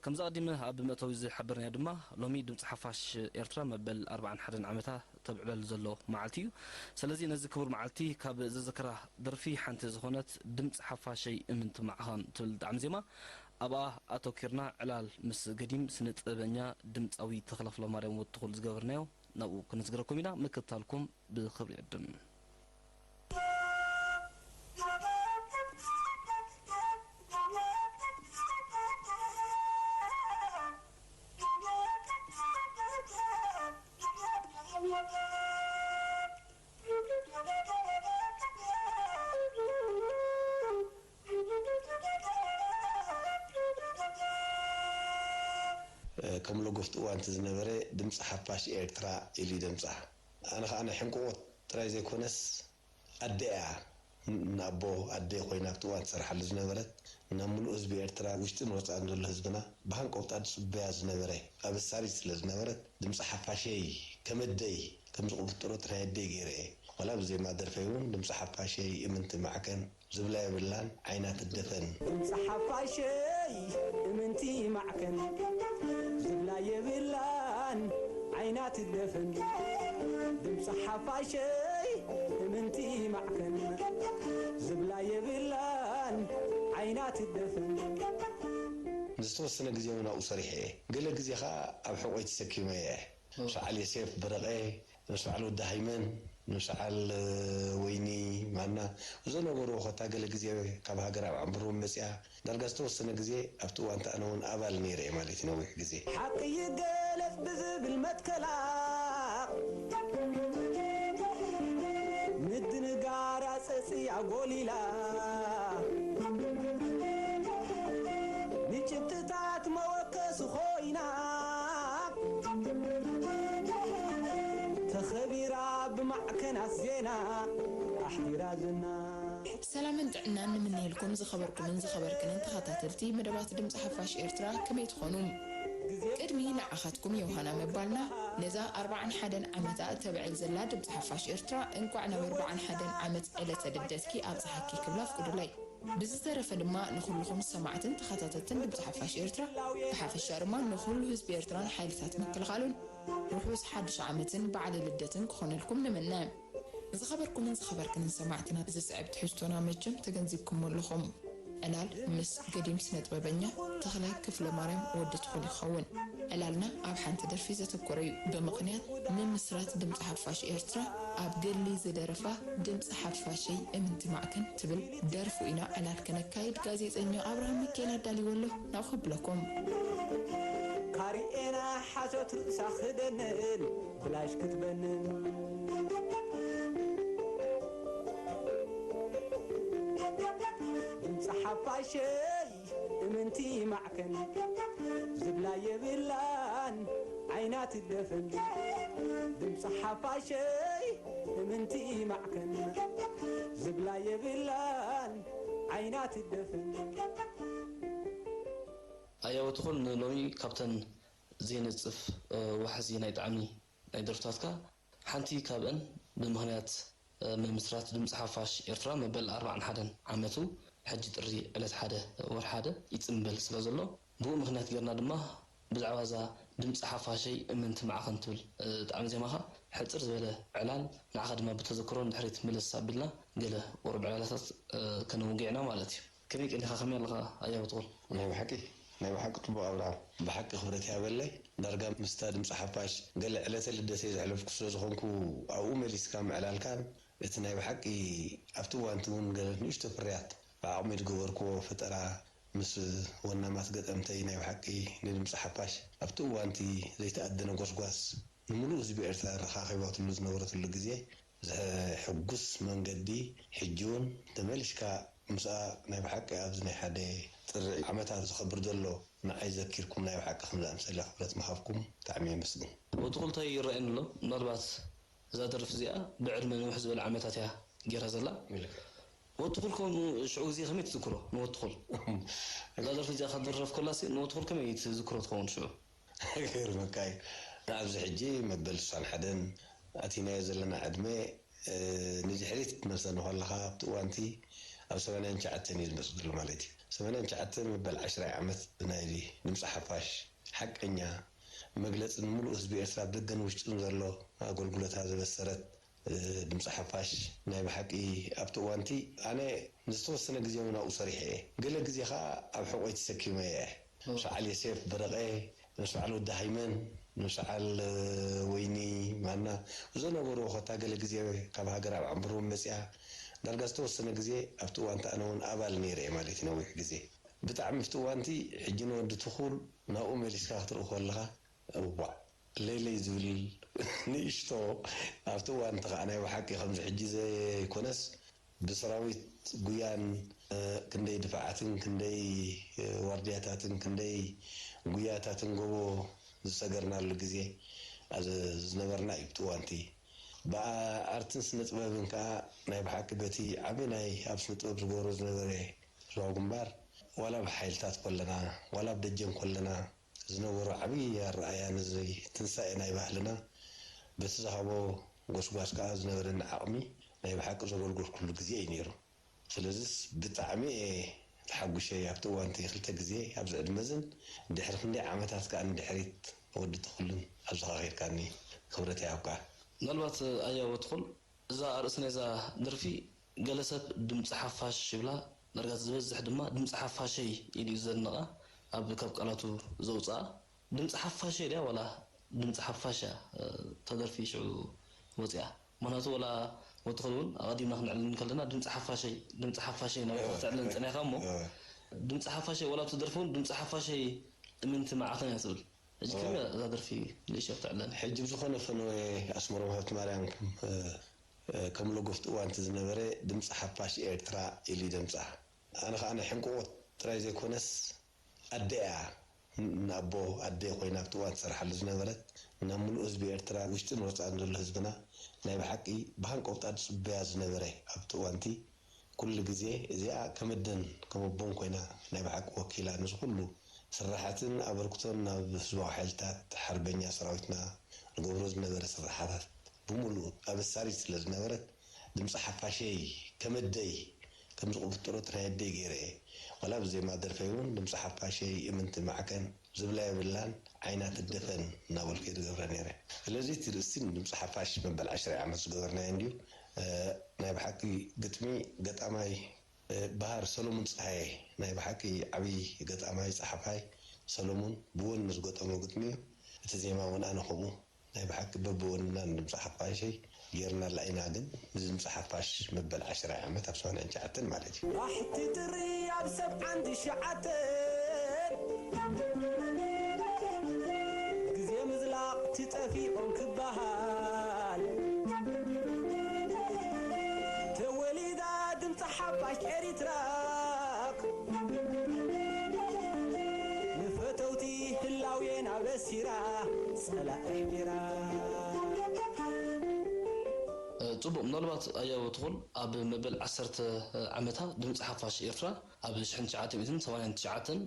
ከምዚ ኣቐዲመ ኣብ መእተዊ ዝሓበርናዮ ድማ፣ ሎሚ ድምፂ ሓፋሽ ኤርትራ መበል ኣርባዓን ሓደን ዓመታ ተብዕለሉ ዘሎ መዓልቲ እዩ። ስለዚ ነዚ ክቡር መዓልቲ ካብ ዘዘክራ ደርፊ ሓንቲ ዝኾነት ድምፂ ሓፋሸይ እምንቲ ማዕኸን ትብል ጣዕሚ ዜማ፣ ኣብኣ ኣተኪርና ዕላል ምስ ገዲም ስነ ጥበበኛ ድምፃዊ ተኽለ ክፍለማርያም ወትኹል ዝገበርናዮ ናብኡ ክነስግረኩም ኢና። ምክትታልኩም ብኽብሪ ይዕድም። ከም ሎጎ ኣብቲ እዋንቲ ዝነበረ ድምፂ ሓፋሽ ኤርትራ ኢሉ ይደምፃ። ኣነ ከዓ ናይ ሕንቁቆ ጥራይ ዘይኮነስ ኣደ እያ። ንኣቦ ኣደ ኮይና ኣብቲ እዋን ትሰርሓሉ ዝነበረት፣ ናብ ምሉእ ህዝቢ ኤርትራ ውሽጥን ወፃእን ዘሎ ህዝብና ብሃንቀውታ ዝፅበያ ዝነበረ ኣበሳሪት ስለ ዝነበረት፣ ድምፂ ሓፋሸይ ከም ኣደይ፣ ከም ዝቁብጥሮ ጥራይ ኣደይ ገይረ እየ። ዋላ ብዜማ ደርፈይ እውን ድምፂ ሓፋሸይ እምንቲ ማዕከን ዝብላ የብላን ዓይና ትደፈን። ድምፂ ሓፋሸይ እምንቲ ማዕከን ዝብላ የብላን ዓይና ትደፈን። ድምፂ ሓፋሸይ እምንቲ ማዕከን ዝብላ የብላን ዓይና ትደፈን። ንዝተወሰነ ግዜ እውን ኣብኡ ሰሪሐ እየ። ገለ ግዜ ከዓ ኣብ ሕቆይ ተሰኪመ እየ። ምስ በዓል የሴፍ በረቐ፣ ምስ በዓል ወዲ ሃይመን፣ ምስ በዓል ወይኒ ማና ዝነበሩ፣ ኮታ ገለ ግዜ ካብ ሃገር ኣብ ዓንብሮም መፅያ። ዳርጋ ዝተወሰነ ግዜ ኣብቲ እዋን ኣነ እውን ኣባል ነይረ እየ ማለት እዩ፣ ነዊሕ ግዜ። ሓቂ ይገለጽ ብዝብል መትከላ ምድንጋር ኣጸጽያ ጎሊላ፣ ንጭብጥታት መወከሲ ኮይና፣ ተኸቢራ ብማዕከናት ዜና ኣሕዲራ ዝና። ሰላምን ጥዕናን ንምነየልኩም ዝኸበርኩምን ዝኸበርክንን ተኸታተልቲ መደባት ድምፂ ሓፋሽ ኤርትራ፣ ከመይ ትኾኑ? ቅድሚ ንዓኻትኩም ዮሃና ምባልና፣ ነዛ ኣርባዓን ሓደን ዓመታ እተብዕል ዘላ ድምፂ ሓፋሽ ኤርትራ፣ እንቋዕ ናብ ኣርባዓን ሓደን ዓመት ዕለተ ልደትኪ ኣብጽሓኪ ክብላ ኣፍቅዱለይ። ብዝተረፈ ድማ ንኹልኹም ሰማዕትን ተኸታተልትን ድምፂ ሓፋሽ ኤርትራ፣ ብሓፈሻ ድማ ንኹሉ ህዝቢ ኤርትራን ሓይልታት ምክልኻሉን ርሑስ ሓድሽ ዓመትን በዓለ ልደትን ክኾነልኩም ንምነ። ዝኸበርኩምን ዝኸበርክንን ሰማዕትና፣ ዝስዕብ ትሕዝቶና መቸም ተገንዚብኩሞ ኣለኹም። ዕላል ምስ ገዲም ስነ ጥበበኛ ተኽለ ክፍለ ማርያም ወዲ ትኹል ይኸውን። ዕላልና ኣብ ሓንቲ ደርፊ ዘተኮረ እዩ። ብምኽንያት ምምስራት ድምፂ ሓፋሽ ኤርትራ፣ ኣብ ገድሊ ዝደረፋ ድምፂ ሓፋሸይ እምንቲ ማዕከን ትብል ደርፉ ኢና ዕላል ከነካይድ ጋዜጠኛ ኣብርሃም ሚካኤል ኣዳልይዎ ኣሎ። ናብኡ ከብለኩም። ካሪኤና ሓሶት ርእሳ ክደንን ብላሽ ክትበንን። ድምፂ ሓፋሸይ እምንቲ ማዕከን ዝብላ የብላን ዓይና ትደፈን። ድምፂ ሓፋሸይ እምንቲ ማዕከን ዝብላ የብላን ዓይና ትደፈን። ኣያወትኹን ንሎሚ ካብተን ዘይነጽፍ፣ እ፣ ዋሕዚ ናይ ጣዕሚ ናይ ደርፍታትካ ሓንቲ ካብአን ብምኽንያት፣ እ፣ ምምስራት ድምፂ ሓፋሽ ኤርትራ መበል ኣርባዓን ሓደን ዓመቱ ሕጂ ጥሪ ዕለት ሓደ ወርሒ ሓደ ይጽንበል ስለ ዘሎ፣ ብኡ ምኽንያት ጌርና ድማ ብዛዕባ እዛ ድምፂ ሓፋሸይ እምንቲ ማዕኸን ትብል፣ እ፣ ጣዕሚ ዜማኻ ሕጽር ዝበለ ዕላል፣ ንዓኻ ድማ ብተዘክሮ ንድሕሪት ምልስ ኣቢልና ገለ ቁሩብ ዕላላታት፣ እ፣ ከነውግዕ ኢና ማለት እዩ። ከመይ ቀኒኻ፣ ከመይ ኣለኻ ኣያወትኹል? ናይ ብሓቂ፣ ናይ ብሓቂ ጽቡቕ ኣብርሃም። ብሓቂ ክብረት ይሃበለይ። ዳርጋ ምስታ ድምጺ ሓፋሽ ገለ ዕለተ ልደተይ ዘሕለፍኩ ስለ ዝኾንኩ፣ ኣብኡ መሊስካ ምዕላልካን እቲ ናይ ብሓቂ ኣብቲ እዋንቲ እውን ገለ ንእሽቶ ፍርያት ብዓቕመይ ዝገበርክዎ ፈጠራ ምስ ወናማት ገጠምተይ ናይ ብሓቂ ንድምጺ ሓፋሽ ኣብቲ እዋንቲ ዘይተኣደነ ጎስጓስ ንምሉእ ህዝቢ ኤርትራ ረኻኺባትሉ ዝነበረትሉ ግዜ ዘሕጉስ መንገዲ፣ ሕጂ እውን ተመሊስካ ምስኣ ናይ ብሓቂ ኣብዚ ናይ ሓደ ጥሪ ዓመታ ዝኸብር ዘሎ ንዓይ ዘኪርኩም ናይ ብሓቂ ከምዚ ኣምሰለ ክብረት ምሃብኩም ብጣዕሚ የመስግን። ወትኹል እንታይ ይረኣየኒ ኣሎ? ምናልባት እዛ ደርፊ እዚኣ ብዕድመ ንውሕ ዝበለ ዓመታት እያ ገይራ ዘላ። ወትኹል ከምኡ ሽዑ ግዜ ከመይ ትዝክሮ ንወትኹል? እዛ ደርፊ እዚኣ ካብ ደረፍ ከላሲ ንወትኹል ከመይ ትዝክሮ ትኸውን ሽዑ? ገርመካ እዩ። ንኣብዚ ሕጂ መበል ስሳን ሓደን ኣቲናዮ ዘለና ዕድመ፣ እ፣ ንድሕሪት ክትመልሰኒ ከለኻ ኣብቲ እዋንቲ ኣብ ሰማንያን ትሽዓተን እዩ ዝመጽእ ዘሎ ማለት እዩ። ሰማንያን ትሽዓተ መበል ዓሽራይ ዓመት ናይ ድምፂ ሓፋሽ ሓቀኛ መግለፂ ንምሉእ ህዝቢ ኤርትራ ኣብ ደገን ውሽጥን ዘሎ ኣገልግሎታ ዘበሰረት ድምፂ ሓፋሽ ናይ ብሓቂ ኣብቲ እዋንቲ ኣነ ንዝተወሰነ ግዜ እውን ኣብኡ ሰሪሐ እየ። ገለ ግዜ ከዓ ኣብ ሕቆይ ተሰኪመ እየ። ምስ በዓል የሴፍ በረቐ፣ ምስ በዓል ወዲ ሃይመን፣ ምስ በዓል ወይኒ ማና ዝነበሩ ኮታ ገለ ግዜ ካብ ሃገር ኣብ ዓንብሮም መፅያ ዳርጋ ዝተወሰነ ግዜ ኣብቲ እዋንቲ ኣነ እውን ኣባል ነይረ እየ ማለት እዩ ነዊሕ ግዜ። ብጣዕሚ ኣብቲ እዋንቲ ሕጂ ንወዲ ትኹል ናብኡ መሊስካ ክትርኢ ከለኻ እዋዕ ለይለይ ዝብል ንእሽቶ ኣብቲ እዋንቲ ከዓ ናይ ብሓቂ ከምዚ ሕጂ ዘይኮነስ ብሰራዊት ጉያን ክንደይ ድፋዓትን ክንደይ ዋርድያታትን ክንደይ ጉያታትን ጎቦ ዝሰገርናሉ ግዜ ዝነበርና እዩ። ብቲ እዋንቲ ብኣርትን ስነ ጥበብን ከዓ ናይ ብሓቂ በቲ ዓቢ ናይ ኣብ ስነ ጥበብ ዝገብሮ ዝነበረ ህዝባዊ ግንባር ዋላ ብሓይልታት ኮለና ዋላ ብደጀን ኮለና ዝነበሮ ዓብዪ ኣረኣእያ ነዚ ትንሳኤ ናይ ባህልና በቲ ዝሃቦ ጎስጓስ ከኣ ዝነበረኒ ዓቕሚ ናይ ብሓቂ ዘጎልጎልኩሉ ግዜ እዩ ነይሩ። ስለዚስ ብጣዕሚ እየ ተሓጒሸ ኣብቲ እዋንቲ ክልተ ግዜ ኣብዚ ዕድመ እዝን ድሕሪ ክንደይ ዓመታት ከኣ ንድሕሪት ወዲ ተኽሉን ኣብዝኻ ኸይድካኒ ክብረት ይሃብካ። ምናልባት ኣያወ ትኹል እዛ ኣርእሲ ናይዛ ደርፊ ገለ ሰብ ድምፂ ሓፋሽ ይብላ፣ ዳርጋ እቲ ዝበዝሕ ድማ ድምፂ ሓፋሸይ ኢሉ እዩ ዘድንቓ ኣብ ካብ ቃላቱ ዘውፅኣ። ድምፂ ሓፋሸይ ድያ ዋላ ድምፂ ሓፋሽ እያ እታ ደርፊ ሽዑ ወፂኣ? ምኽንያቱ ዋላ ወትኽል እውን ኣቐዲምና ክነዕልል እንከለና ድምፂ ሓፋሸይ ድምፂ ሓፋሸይ እናበልካ ክተዕልል ፀኒሕካ እሞ ድምፂ ሓፋሸይ ዋላ ኣብቲ ደርፊ እውን ድምፂ ሓፋሸይ እምንቲ መዓኸን እያ ትብል። ሕጂ ከመይ እዛ ደርፊ ንእሽቶ ክትዕለል? ሕጂ ብዝኾነ ፈነወ ኣስመሮም ሃብተማርያም ከም ሎጎ ኣብቲ እዋን እቲ ዝነበረ ድምፂ ሓፋሽ ኤርትራ ኢሉ እዩ ደምፅኣ። ኣነ ከዓ ናይ ሕንቁቆት ጥራይ ዘይኮነስ ኣደ እያ ንኣቦ ኣደ ኮይና ኣብቲ እዋን ትሰርሓሉ ዝነበረት ናብ ሙሉእ ህዝቢ ኤርትራ ውሽጥን ወፃእን ዘሎ ህዝብና ናይ ብሓቂ ብሃንቀውታ ዝፅበያ ዝነበረ ኣብቲ እዋንቲ ኩሉ ግዜ እዚኣ ከም ኣደን ከም ኣቦን ኮይና ናይ ብሓቂ ወኪላ ነዚ ኩሉ ስርሓትን ኣበርክቶን ናብ ህዝባዊ ሓይልታት ሓርበኛ ሰራዊትና ንገብሮ ዝነበረ ስርሓታት ብምሉኡ ኣበሳሪት ስለ ዝነበረት ድምፂ ሓፋሸይ ከም ኣደይ ከም ዝቕብጥሮ እቲ ናይ ኣደይ ገይረ እየ ዋላ ብዜማ ደርፈይ እውን ድምፂ ሓፋሸይ እምንቲ ማዕከን ዝብላ የብላን ዓይና ትደፈን እናበልኩ እየ ዝገብረ ነይረ። ስለዚ እቲ ርእሲ ንድምፂ ሓፋሽ መበል ዓሽራይ ዓመት ዝገበርናዮ እንድዩ ናይ ብሓቂ ግጥሚ ገጣማይ በሃር ሰሎሙን ፀሃየ ናይ ብሓቂ ዓብዪ ገጣማይ ፀሓፋይ ሰሎሙን ብወኒ ዝገጠሞ ግጥሚ እዩ። እቲ ዜማ እውን ኣነ ከምኡ ናይ ብሓቂ በብወንና ንድምፂ ሓፋሸይ ጌርናላ ኢና ግን ንድምፂ ሓፋሽ መበል ዓሽራይ ዓመት ኣብ ሰማንያን ትሽዓተን ማለት እዩ። ባሕቲ ጥሪ ኣብ ሰብዓን ትሽዓተን ግዜ ምዝላቕ ትጠፊኦም ክበሃል ተወሊዳ ድምፂ ሓፋሽ ኤሪትራ ንፈተውቲ ህላዌና በሲራ ጸላኢ ኣሕዲራ። ጽቡቕ ምናልባት ኣያወ ትኹል ኣብ መበል ዓሰርተ ዓመታ ድምፂ ሓፋሽ ኤርትራ ኣብ ሽሕን ትሽዓተ ሚእትን ሰማንያን ትሽዓተን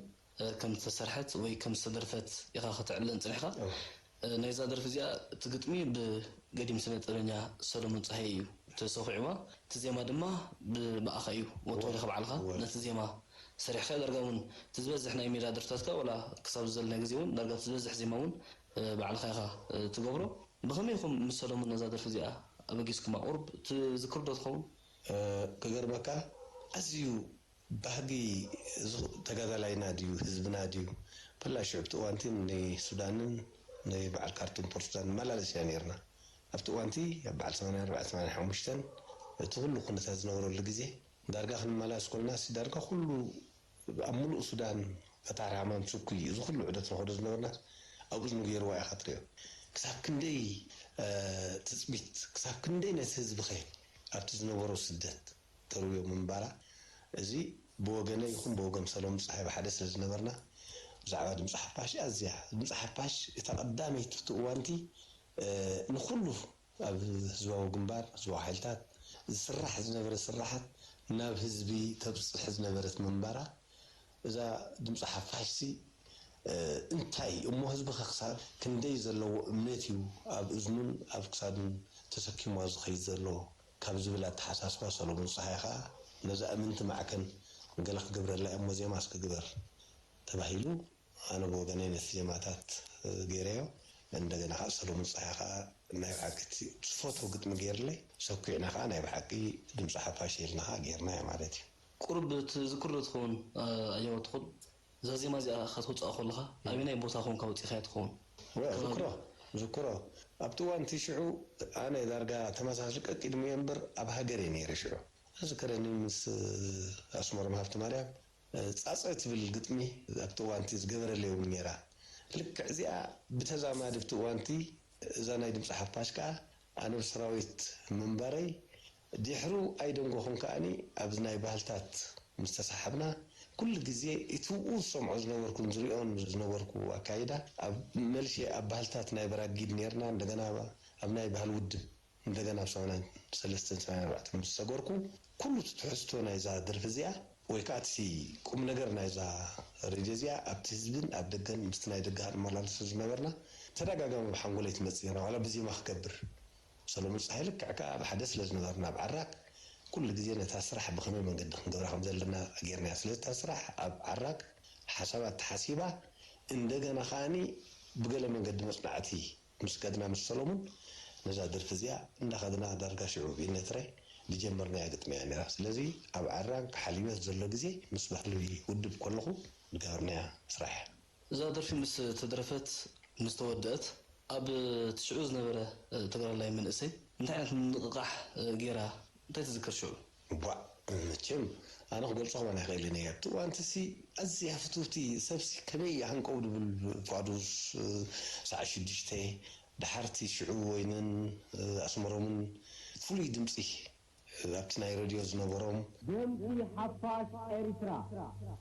ከም ዝተሰርሐት ወይ ከም ዝተደርፈት ኢኻ ከተዕልለን ጽኒሕካ። ናይዛ ደርፊ እዚኣ እቲ ግጥሚ ብገዲም ስነ ጥበበኛ ሰሎሞን ጸሃየ እዩ ተሰኺዕዋ። እቲ ዜማ ድማ ብኣኻ እዩ ወትወ ኢኻ ባዕልኻ ነቲ ዜማ ሰሪሕካ። ዳርጋ እውን እቲ ዝበዝሕ ናይ ሜዳ ደርፍታትካ ዋላ ክሳብ ዘለና ግዜ እውን ዳርጋ እቲ ዝበዝሕ ዜማ እውን ባዕልኻ ኢኻ ትገብሮ። ብኸመይ ኢኹም ምስ ሰሎሞን ነዛ ደርፊ እዚኣ ኣበጊስኩማ? ቁሩብ ትዝክር ዶ ትኸውን? ክገርመካ ኣዝዩ ባህጊ ተጋዳላይና ድዩ ህዝብና ድዩ ፈላ ሽዑ ኣብቲ እዋንቲ ንሱዳንን ንበዓል ካርቱም ፖርት ሱዳን ንመላለስ ኢና ነርና ኣብቲ እዋንቲ ኣብ በዓል ሰማንያ ኣርባዕተ ሰማንያ ሓሙሽተ እቲ ኩሉ ኩነታት ዝነበረሉ ግዜ ዳርጋ ክንመላለስ ኮልና ሲ ዳርጋ ኩሉ ኣብ ሙሉእ ሱዳን ፈታሪ ሃማም ሱኩ እዩ እዚ ኩሉ ዑደት ንኸዶ ዝነበርና ኣብ እዝኑ ገይርዋ ኢኻ ትሪኦ ክሳብ ክንደይ ትፅቢት ክሳብ ክንደይ ነቲ ህዝብኸ ኣብቲ ዝነበሮ ስደት ተርውዮ ምንባራ እዚ ብወገነ ይኹን ብወገን ሰሎም ፀሃይ ብሓደ ስለ ዝነበርና ብዛዕባ ድምፂ ሓፋሽ ኣዝያ ድምፂ ሓፋሽ እታ ቀዳመይቲ እቲ እዋንቲ ንኩሉ ኣብ ህዝባዊ ግንባር ህዝባዊ ሓይልታት ዝስራሕ ዝነበረ ስራሓት ናብ ህዝቢ ተብፅሕ ዝነበረት ምንባራ እዛ ድምፂ ሓፋሽ ሲ እንታይ እሞ ህዝቢ ከ ክሳብ ክንደይ ዘለዎ እምነት እዩ ኣብ እዝኑን ኣብ ክሳዱን ተሰኪምዋ ዝኸይድ ዘሎ ካብ ዝብል ኣተሓሳስባ ሰሎሞን ጸሃየ ከኣ ነዛ እምንቲ ማዕከን ገለ ክገብረላ እሞ ዜማ እስኪ ግበር ተባሂሉ፣ ኣነ ብወገነይ ነቲ ዜማታት ገይረዮ። እንደገና ከዓ ሰሎሙን ፀሃየ ከዓ ናይ ብሓቂ እቲ ዝፈትዎ ግጥሚ ገይርለይ፣ ሰኪዕና ከዓ ናይ ብሓቂ ድምፂ ሓፋሽ ኢልና ከዓ ገይርናዮ ማለት እዩ። ቁሩብ ትዝክሮ ትኸውን? ኣየወ ትኹል እዛ ዜማ እዚኣ ከተውፅኣ ከለኻ ኣበናይ ቦታ ኮንካ ወፂኻያ ትኸውን? ዝክሮ ዝክሮ ኣብቲ እዋን እቲ ሽዑ ኣነ ዳርጋ ተመሳስሊ ቀቂድሙ እየ እምበር ኣብ ሃገር እየ ነይረ ሽዑ። ዝከረኒ ምስ ኣስመሮም ሃብቲ ማርያም ፃፀ ትብል ግጥሚ ኣብቲ እዋንቲ ዝገበረለይ እውን ነይራ። ልክዕ እዚኣ ብተዛማዲ ኣብቲ እዋንቲ እዛ ናይ ድምፂ ሓፋሽ ከዓ ኣነ ብሰራዊት ምንባረይ ድሕሩ ኣይደንጎኹን ከኣኒ ኣብዚ ናይ ባህልታት ምስ ተሳሓብና ኩሉ ግዜ እቲ ኡ ዝሰምዖ ዝነበርኩን ዝሪኦን ዝነበርኩ ኣካይዳ ኣብ መልሼ ኣብ ባህልታት ናይ በራጊድ ነርና እንደገና ኣብ ናይ ባህል ውድብ እንደገና ኣብ ሰማንያን ሰለስተን ሰማንያን ኣርባዕተን ምስ ሰገርኩ ኩሉ እቲ ትሕዝቶ ናይዛ ደርፊ እዚኣ ወይ ከዓ እቲ ቁም ነገር ናይዛ ሬድዮ እዚኣ ኣብቲ ህዝብን ኣብ ደገን ምስቲ ናይ ደገ ንመላለሶ ዝነበርና ተደጋጋሚ ኣብ ሓንጎለይ ትመፅእ ነራ ዋላ ብዜማ ክገብር ሰሎሙን ፀሃየ ልክዕ ከዓ ኣብ ሓደ ስለ ዝነበርና ኣብ ዓራግ ኩሉ ግዜ ነታ ስራሕ ብከመይ መንገዲ ክንገብራ ከም ዘለና ጌርናያ ስለዚ እታ ስራሕ ኣብ ዓራግ ሓሳባት ተሓሲባ እንደገና ከዓኒ ብገለ መንገዲ መፅናዕቲ ምስ ከድና ምስ ሰሎሙን ነዛ ደርፊ እዚኣ እንዳኸድና ዳርጋ ሽዑ ብኢነትረ ዝጀመርናያ ግጥሚ እያ ነራ። ስለዚ ኣብ ዓራግ ሓሊበት ዘሎ ግዜ ምስ ባህሊ ውድብ ከለኹ ዝገበርናያ ስራሕ እያ። እዛ ደርፊ ምስ ተደረፈት ምስ ተወደአት ኣብ እቲ ሽዑ ዝነበረ ተጋዳላይ መንእሰይ እንታይ ዓይነት ምንቕቓሕ ገይራ እንታይ ትዝክር ሽዑ? ዋእ መቸም ኣነ ክገልጾ ከማን ኣይኽእልን እየ ኣብቲ እዋንቲ ሲ ኣዝያ ፍትውቲ ሰብሲ ከመይ እያ ሃንቀው ድብል ፍቓዱስ ሰዓ ሽዱሽተ ደሓርቲ ሽዑ ወይንን ኣስመሮምን ፍሉይ ድምጺ ኣብቲ ናይ ረድዮ ዝነበሮም ድምጺ ሓፋሽ ኤሪትራ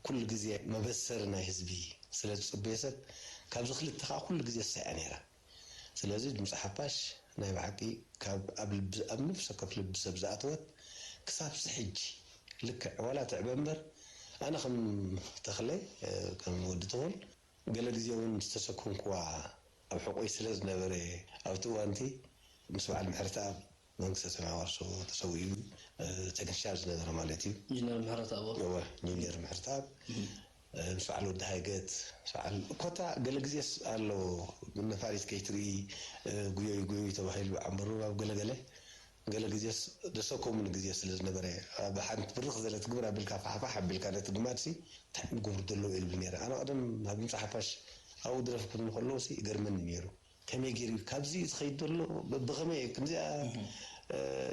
ኩሉ ግዜ መበሰሪ ናይ ህዝቢ ስለ ዝጽበዮ ሰብ ካብዚ ክልተ ከኣ ኩሉ ግዜ እሳ እያ ነይራ ስለዚ ድምጺ ሓፋሽ ናይ ብሓቂ ካብ ኣብ ልቢ ኣብ ነፍሲ ወከፍ ልቢ ሰብ ዝኣተወት ክሳብ እዚ ሕጂ ልክዕ ዋላ ትዕበ እምበር ኣነ ከም ተኽለ ከም ወዲ ትኹል ገለ ግዜ እውን ዝተሰኮንክዋ ኣብ ሕቆይ ስለ ዝነበረ ኣብቲ እዋንቲ ምስ በዓል ምሕረተኣብ መንግስተ ሰማይ ዋርሶ ተሰዊኡ ተክንሻል ዝነበረ ማለት እዩ። ኢንጂነር ምሕረተኣብ እወ ኢንጂነር ምሕረተኣብ ምስ በዓል ወዲ ሃይገት በዓል ኮታ ገለ ግዜስ ኣሎ ነፋሪት ከይትርኢ ጉዮይ ጉዮይ ተባሂሉ ዓምበሩ ኣብ ገለገለ ገለ ግዜስ ደሰኮሙኒ ግዜ ስለ ዝነበረ ኣብ ሓንቲ ብርኽ ዘለት ግብር ኣቢልካ ፋሕፋሕ ኣቢልካ ነቲ ግማድሲ እንታይ እዮም ዝገብሩ ዘለዉ እየ ዝብል ነይረ ኣነ ቀደም ኣብ ድምፂ ሓፋሽ ኣብኡ ድረፍ ክብሉ ከለዉ ሲ ይገርመኒ ነይሩ ከመይ ገይሩ እዩ ካብዚ ዝኸይድ ዘሎ በብኸመይ እዩ ከምዚኣ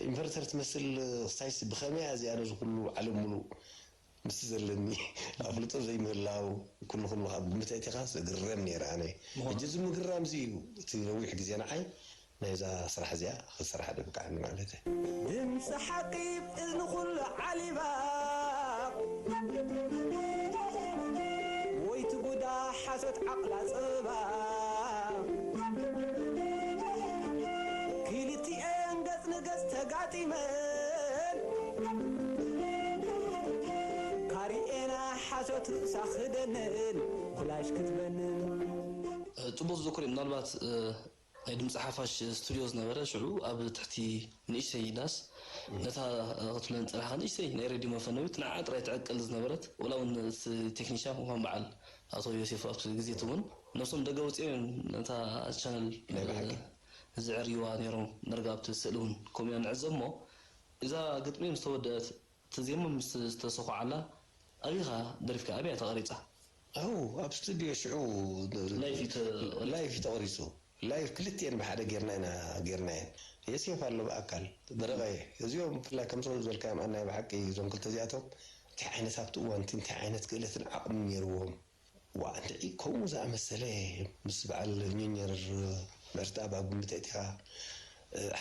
ኢንቨርተር ትመስል ክሳይሲ ብኸመይ እያ እዚኣ ነዚ ኩሉ ዓለም ሙሉእ ምስቲ ዘለኒ ኣፍልጦ ዘይምህላው ኩሉ ኩሉ ካብ ግምት ኣእቲኻስ እግረም ነይረ ኣነ ሕጂ እዚ ምግረም እዚ እዩ እቲ ነዊሕ ግዜ ንዓይ ናይዛ ስራሕ እዚኣ ክሰርሓ ደብቅዓኒ ማለት እየ። ድምፂ ሓቂ እዝኒ ኩሉ ዓሊባ ወይ ትጉዳ ሓሶት ዓቕላ ፀበባ ክልቲኤን ገፅ ንገፅ ተጋጢመን ካሪኤና ሓሶት ርእሳ ክደንን ኩላሽ ክትበንን። ፅቡቅ ዝዝክር እዩ ምናልባት ናይ ድምፂ ሓፋሽ ስቱድዮ ዝነበረ ሽዑ ኣብ ትሕቲ ንእሽተይ ዳስ ነታ ክትብለን ዝፀናሕካ ንእሽተይ ናይ ሬድዮ መፈነዊት ንዓ ጥራይ ትዕቅል ዝነበረት ወላ እውን እቲ ቴክኒሻን ከም በዓል ኣቶ ዮሴፍ ኣብቲ ግዜ እቲ እውን ነብሶም ደገ ውፅኦም እዮም ነታ ቻነል ዝዕርይዋ ነይሮም ዳርጋ ኣብቲ ስእሊ እውን ከምኡ ኢና ንዕዘብ እሞ እዛ ግጥሚ ምስ ተወደአት እቲ ዜማ ምስ ዝተሰኹዓላ ኣበይ ኢኻ ደሪፍካያ ኣበይ እያ ተቐሪፃ? ኣው ኣብ ስቱድዮ ሽዑ ላይፍ እዩ ተቐሪፁ። ላይፍ ክልቲኤን ብሓደ ጌርና ኢና ጌርናየን። የሴፍ ኣሎ ብኣካል በረቐ እየ። እዚኦም ብፍላይ ከምዚ ዝበልካዮም ኣናይ ብሓቂ እዞም ክልተ እዚኣቶም እንታይ ዓይነት ኣብቲ እዋን እቲ እንታይ ዓይነት ክእለትን ዓቕምን ነይርዎም። ዋእ እንድዒ ከምኡ ዝኣመሰለ ምስ በዓል ኘኘር ምዕርቲኣብ ኣብ ግምት ኣእቲኻ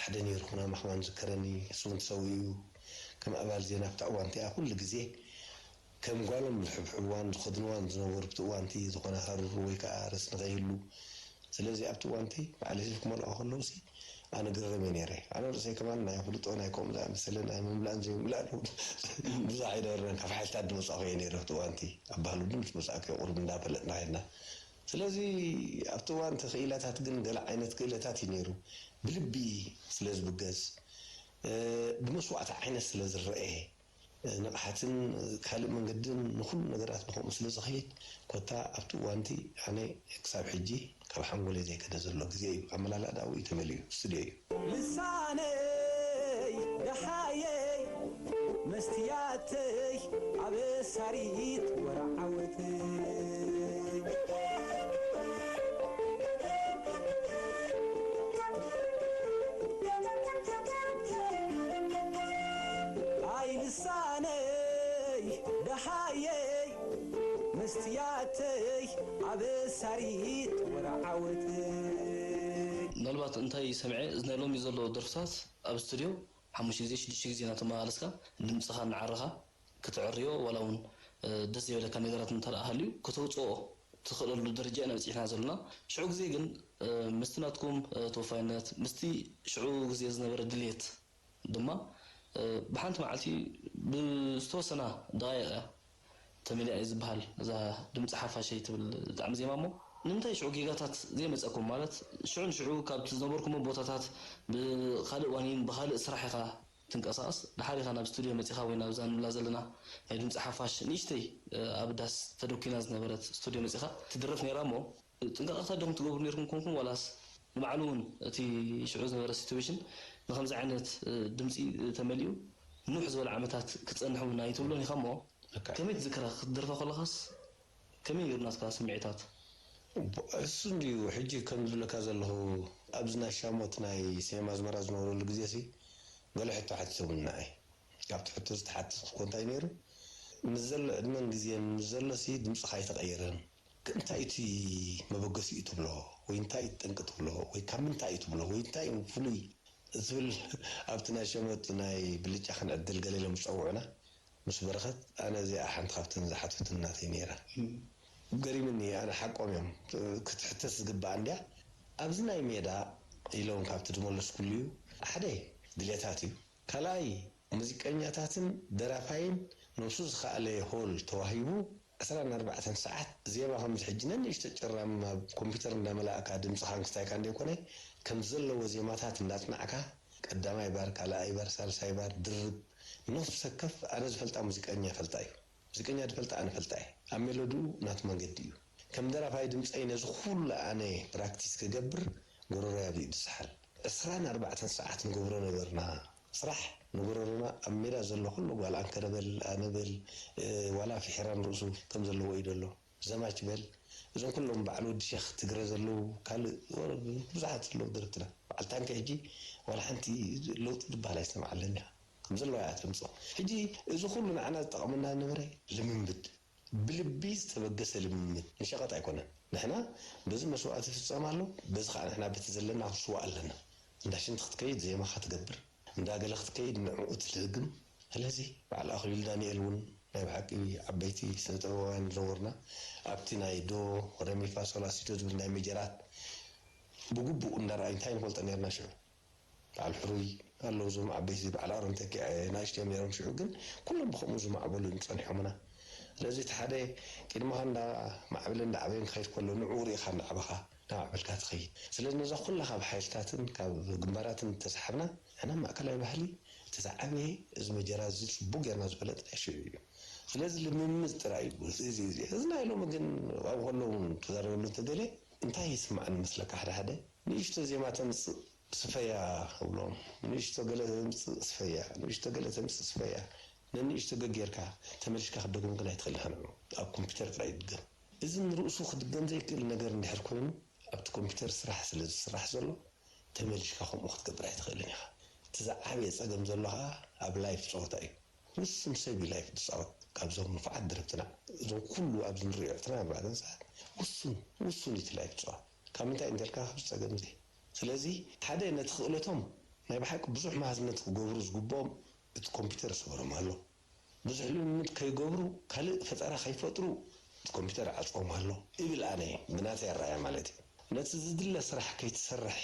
ሓደ ነይሩ ኩናማ ከማን ዝዝከረኒ ንሱ እውን ተሰዊኡ እዩ ከም ኣባል ዜና ኣብታ እዋን እቲኣ ኩሉ ግዜ ከም ጓሎም ዝሕብሕብዋን ዝኸድንዋን ዝነበሩ ኣብቲ እዋን እቲ ዝኾነ ሃሩር ወይ ከዓ ረስኒ ከይህሉ ስለዚ ኣብቲ እዋን እቲ በዓል ዮሴፍ ክመልኦ ከለዉ ሲ ኣነ ግርም እየ ነይረ ኣነ ርእሰይ ከማን ናይ ኣፍልጦ ናይ ከምኡ ዝኣመሰለ ናይ ምምላእን ዘይምምላእን ብዙሕ ኣይነበረን ካብ ሓይልታት ዝመፃእኹ እየ ነይረ ኣብቲ እዋን እቲ ኣብ ባህሊ ውድብ ምስ መፃእኩ እየ ቁሩብ እንዳፈለጥና ከድና ስለዚ ኣብቲ እዋን እቲ ክኢላታት ግን ገለ ዓይነት ክእለታት እዩ ነይሩ ብልቢ ስለ ዝብገስ ብመስዋእቲ ዓይነት ስለ ዝረአ ንቕሓትን ካልእ መንገድን ንኹሉ ነገራት ብኸምኡ ስለ ዝኸይድ፣ ኮታ ኣብቲ እዋንቲ ኣነ ክሳብ ሕጂ ካብ ሓንጎለይ ዘይከደ ዘሎ ግዜ እዩ። ኣመላልኣ ደኣ ኣብኡ እዩ ተመሊኡ፣ ስቱድዮ እዩ። ልሳነይ ደሓየይ መስትያተይ ኣብ ሳሪት ወራዓወተይ። ኣይ ልሳነይ ደሃየይ መስትያተይ ኣብ ሳሪት ወራዓወተይ። ምናልባት እንታይ ሰምዐ፣ እዚ ናይ ሎሚ ዘሎ ደርፍታት ኣብ ስቱድዮ ሓሙሽተ ግዜ ሽዱሽተ ግዜ እናተመላለስካ ድምፅኻ እናዓረኻ ክትዕርዮ፣ ዋላ እውን ደስ ዘይበለካ ነገራት እንተደኣ ሃልዩ ከተውፅኦ ትኽእለሉ ደረጃ ኢና በፂሕና ዘለና። ሽዑ ግዜ ግን ምስቲ ናትኩም ተወፋይነት፣ ምስቲ ሽዑ ግዜ ዝነበረ ድልየት ድማ ብሓንቲ መዓልቲ ብዝተወሰና ደቓይቕ እያ ተመሊኣ እዩ ዝበሃል እዛ ድምፂ ሓፋሸይ ትብል ጣዕሚ ዜማ። እሞ ንምንታይ ሽዑ ጌጋታት ዘይመፀኩም? ማለት ሽዑ ንሽዑ ካብቲ ዝነበርኩሞ ቦታታት ብኻልእ ዋኒን ብኻልእ ስራሕ ኢኻ ትንቀሳቐስ፣ ድሓር ኢኻ ናብ ስቱድዮ መፂኻ ወይ ናብዛ ንብላ ዘለና ናይ ድምፂ ሓፋሽ ንእሽተይ ኣብ ዳስ ተደኩና ዝነበረት ስቱድዮ መፂኻ ትድረፍ ነይራ። እሞ ጥንቃቐታት ዲኹም ትገብሩ ነይርኩም ኮንኩም ዋላስ ንባዕሉ እውን እቲ ሽዑ ዝነበረ ሲትዌሽን ንከምዚ ዓይነት ድምፂ ተመሊኡ ንውሕ ዝበለ ዓመታት ክፀንሕ እውን ኣይትብሎን ኢኻ? እሞ ከመይ ትዝክራ ክትደርፋ ከለኻስ ከመይ ነይሩ ናትካ ስምዒታት? እሱ እንድዩ ሕጂ ከም ዝብለካ ዘለኹ ኣብዚ ናይ ሻሞት ናይ ሴማ ኣዝመራ ዝነበረሉ ግዜ ሲ ገለ ሕቶ ሓቲቶምና እየ። ካብቲ ሕቶ ዝተሓተትኩ እንታይ ነይሩ፣ ምስ ዘሎ ዕድመን ግዜን ምስ ዘሎ ሲ ድምፅኻ ኣይተቐየረን። እንታይ እቲ መበገሲኡ ትብሎ ወይ እንታይ እቲ ጠንቂ ትብሎ ወይ ካብ ምንታይ እዩ ትብሎ ወይ እንታይ እዩ ፍሉይ ትብል ኣብቲ ናይ ሸመት ናይ ብልጫ ክንዕድል ገለ ኢሎም ዝፀውዑና ምስ በረኸት ኣነ እዚኣ ሓንቲ ካብተን ዝሓተቱኒ ናተይ ነይራ። ገሪምኒ ኣነ ሓቆም እዮም ክትሕተስ ዝግባኣ እንድያ ኣብዚ ናይ ሜዳ ኢሎም ካብቲ ዝመለስኩሉ እዩ ሓደ ድሌታት እዩ ካልኣይ ሙዚቀኛታትን ደራፋይን ነብሱ ዝኸኣለ ሆል ተዋሂቡ ዕስራን ኣርባዕተን ሰዓት ዜማ ከምዚ ሕጂ ነንእሽቶ ጭራም ኣብ ኮምፒተር እንዳመላእካ ድምፅኻን ክስታይካን ዘይኮነ ከምዚ ዘለዎ ዜማታት እንዳፅናዕካ ቀዳማይ ባር ካልኣይ ባር ሳልሳይ ባር ድርብ ነፍሲ ወከፍ ኣነ ዝፈልጣ ሙዚቀኛ ይፈልጣ እዩ ሙዚቀኛ ዝፈልጣ ኣነ ፈልጣ እየ ኣብ ሜሎድኡ ናቱ መንገዲ እዩ ከም ደራፋይ ድምፀይ ነዚ ኩሉ ኣነ ፕራክቲስ ክገብር ጎረሮይ ኣብዚኡ ዝሰሓል ዕስራን ኣርባዕተን ሰዓት ንገብሮ ነበርና ስራሕ ንጎረሮና ኣብ ሜዳ ዘሎ ኩሉ ጓል ኣንከረ በል ኣነ በል ዋላ ፍሒራን ርእሱ ከም ዘለዎ እዩ ዘሎ ዘማች በል እዞም ኩሎም በዓል ወዲ ሸኽ ትግረ ዘለዉ ካልእ ብዙሓት ዘለዉ ደረፍትና በዓል ታንኪ ሕጂ ዋላ ሓንቲ ለውጢ ዝበሃል ኣይሰምዓለን እያ ከም ዘለዋ እያ ተምፅኦ ሕጂ እዚ ኩሉ ንዓና ዝጠቕመና ዝነበረ ልምምድ ብልቢ ዝተበገሰ ልምምድ ንሸቐጥ ኣይኮነን ንሕና በዚ መስዋእቲ ይፍፀም ኣሎ በዚ ከዓ ንሕና በቲ ዘለና ክንስዋእ ኣለና እንዳ ሽንቲ ክትከይድ ዜማኻ ትገብር እንዳ ገለ ክትከይድ ንዕኡ ትልግም ስለዚ በዓል ኣኽሊሉ ዳንኤል እውን ናይ ብሓቂ ዓበይቲ ስነ ጥበባውያን ዝነበሩና ኣብቲ ናይ ዶ ረሚፋ ሶላሲዶ ዝብል ናይ መጀራት ብግቡእ እንዳረኣዩ እንታይ ንፈልጦ ነርና ሽዑ በዓል ሕሩይ ኣለዉ እዞም ዓበይቲ በዓል ኣሮን ተኪዐ ናእሽተዮም ነይሮም ሽዑ ግን ኩሎም ብከምኡ ዝማዕበሉ እዮም ጸኒሖምና ስለዚ እቲ ሓደ ቅድመኻ እንዳ ማዕበለ እንዳ ዓበየን ክኸይድ ከሎ ንዕኡ ርኢኻ እንዳ ዓበኻ እንዳ ማዕበልካ ትኸይድ ስለዚ ነዛ ኩላ ካብ ሓይልታትን ካብ ግንባራትን ተሰሓብና ንሕና ማእከላይ ባህሊ እቲ ዝዓበየ እዚ መጀራ እዚ ጽቡቅ ጌርና ዝፈለጥና ሽዑ እዩ ስለዚ ልምምድ ጥራይ እዩ እዚ እዚ እዚ ናይ ሎሚ ግን ኣብኡ ከለዉ ተዛረበሉ እንተደልየ እንታይ ይስምዓኒ መስለካ ሓደ ሓደ ንእሽቶ ዜማ ተምጽእ ስፈያ እብሎም ንእሽቶ ገለ ተምጽእ ስፈያ ንእሽቶ ገለ ተምጽእ ስፈያ ነንእሽቶ ገጌርካ ተመሊሽካ ክትደግሞ ግን ኣይትኽእልን ኢኻ ንዑ ኣብ ኮምፒተር ጥራይ ይድገም እዚ ንርእሱ ክድገም ዘይክእል ነገር እንድሕር ኮይኑ ኣብቲ ኮምፒተር ስራሕ ስለ ዝስራሕ ዘሎ ተመሊሽካ ከምኡ ክትገብር ኣይትኽእልን ኢኻ እቲ ዝዓበየ ጸገም ዘሎ ኸኣ ኣብ ላይፍ ጸወታ እዩ ውሱን ሰብ እዩ ላይፍ ዝጻወት ካብዞም ንፉዓት ደረፍትና እዞም ኩሉ ኣብዚ ንሪኦ ዕስራን ኣርባዕተን ሰዓት ውሱን ውሱን እቲ ላይፍ ዝጻወት ካብ ምንታይ እንተልካ ካብ ጸገም እዚ ስለዚ ሓደ ነቲ ክእለቶም ናይ ብሓቂ ብዙሕ መሃዝነት ክገብሩ ዝግብኦም እቲ ኮምፒተር ይሰበሮም ኣሎ ብዙሕ ልምምድ ከይገብሩ ካልእ ፈጠራ ከይፈጥሩ እቲ ኮምፒተር ይዓፅዎም ኣሎ እብል ኣነ ብናተይ ኣረኣያ ማለት እዩ ነቲ ዝድለ ስራሕ ከይትሰርሕ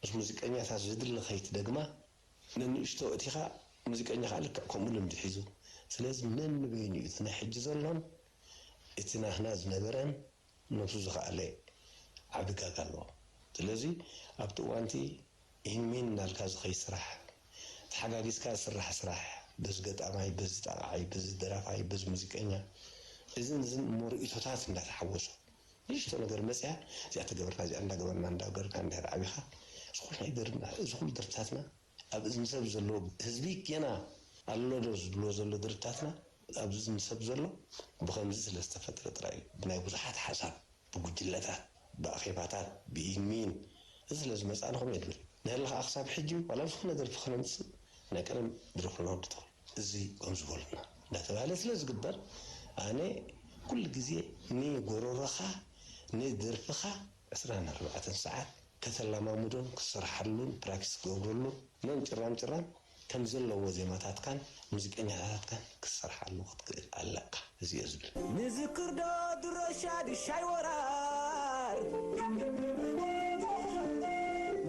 ምስ ሙዚቀኛታት ዝድለ ከይትደግማ ነንእሽቶ እቲኻ ሙዚቀኛ ከዓ ልክዕ ከምኡ ልምዲ ሒዙ ስለዚ ነንበይኑ እዩ እቲ ናይ ሕጂ ዘሎን እቲ ናህና ዝነበረን ነብሱ ዝኸኣለ ዓቢ ጋጋ ኣለዎ ስለዚ ኣብቲ እዋንቲ ኢንሚን እናልካ ዝኸይ ስራሕ ተሓጋጊዝካ ዝስራሕ ስራሕ በዚ ገጣማይ፣ በዚ ጣቕዓይ፣ በዚ ደራፋይ፣ በዚ ሙዚቀኛ፣ እዝን እዝን እሞ ርእይቶታት እንዳተሓወሶ ንእሽቶ ነገር መፅያ፣ እዚኣ ተገበርና፣ እዚኣ እንዳገበርና፣ እንዳገበርካ እንድሕር ዓቢኻ፣ እዚ ኩሉ ናይ ደርና፣ እዚ ኩሉ ደርፍታትና ኣብ እዝኒ ሰብ ዘሎ፣ ህዝቢ ገና ኣሎ ዶ ዝብሎ ዘሎ ደርፍታትና ኣብ እዝኒ ሰብ ዘሎ ብኸምዚ ስለ ዝተፈጥረ ጥራይ እዩ። ብናይ ብዙሓት ሓሳብ፣ ብጉጅለታት፣ ብኣኼባታት፣ ብኢንሚን፣ እዚ ስለ ዝመፅኣ ንኹም እየ ድብል። ንህሊ ከዓ ክሳብ ሕጂ ዋላ ዝኾነ ደርፊ ክነምፅእ ናይ ቀደም ድሮ ክነወዲ ትኽእል። እዚ ከም ዝበሉና እንዳተባህለ ስለ ዝግበር ኣነ ኩሉ ግዜ ንጎሮሮኻ ንደርፍኻ ዕስራን ኣርባዕተን ሰዓት ከተላማምዶን ክሰርሓሉን ፕራክቲስ ክገብረሉ መን ጭራም ጭራም ከም ዘለዎ ዜማታትካን ሙዚቀኛታትካን ክትሰርሓሉ ክትክእል ኣለካ። እዚ እየ ዝብል። ንዝክር ዶ ድሮ ሻድሻይ ወራር